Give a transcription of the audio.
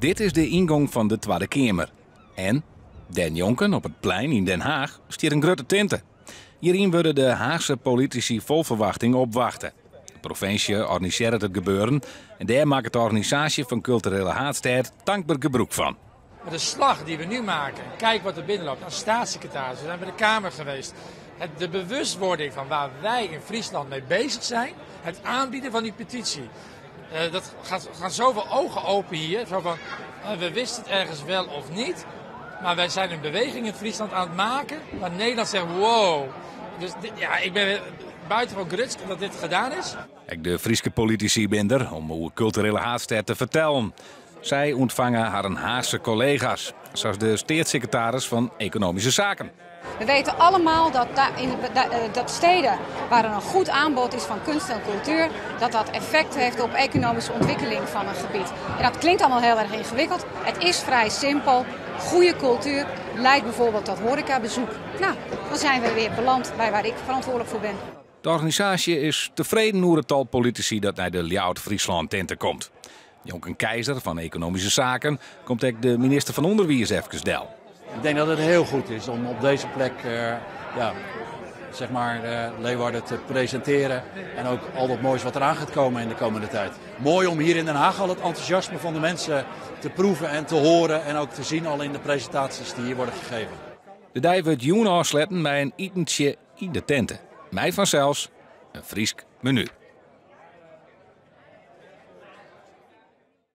Dit is de yngong fan de Twadde Keamer. En dêrnjonken op it plein yn Den Haach stiet in grutte tinte. Hjiryn wurde de Haachske politisy fol ferwachting opwachte. De provinsje organisearret it gebeuren en dêr makket de organisaasje fan Kulturele Haadstêd tankber gebrûk fan. Maar de slag die we nu maken, kijk wat er binnenloopt aan staatssecretaris, we zijn bij de Kamer geweest. De bewustwording van waar wij in Friesland mee bezig zijn, het aanbieden van die petitie. Dat gaan zoveel ogen open hier. Zo van, we wisten het ergens wel of niet. Maar wij zijn een beweging in Friesland aan het maken waar Nederland zegt wow. Dus dit, ja, ik ben buitengewoon grutsk dat dit gedaan is. Ek de Fryske politisy binne der om oer Kulturele Haadstêd te fertellen. Sy ûntfange harren Haachske kollega's, sa as de steatssekretaris fan Ekonomyske Saken. We weten allemaal dat, dat steden waar er een goed aanbod is van kunst en cultuur, dat dat effect heeft op economische ontwikkeling van een gebied. En dat klinkt allemaal heel erg ingewikkeld. Het is vrij simpel. Goede cultuur leidt bijvoorbeeld tot horecabezoek. Nou, dan zijn we weer beland bij waar ik verantwoordelijk voor ben. De organisaasje is tefreden oer it tal politisy dat nei de Ljouwert-Fryslân tinte komt. Njonken Keizer fan Ekonomyske Saken komt ek de minister fan Underwiis efkes del. Ik denk dat het heel goed is om op deze plek ja, zeg maar, Leeuwarden te presenteren. En ook al dat moois wat eraan gaat komen in de komende tijd. Mooi om hier in Den Haag al het enthousiasme van de mensen te proeven en te horen. En ook te zien al in de presentaties die hier worden gegeven. De dei wurdt jûn ôfsletten mei in itentsje yn de tinte. Mei fansels in Frysk menu.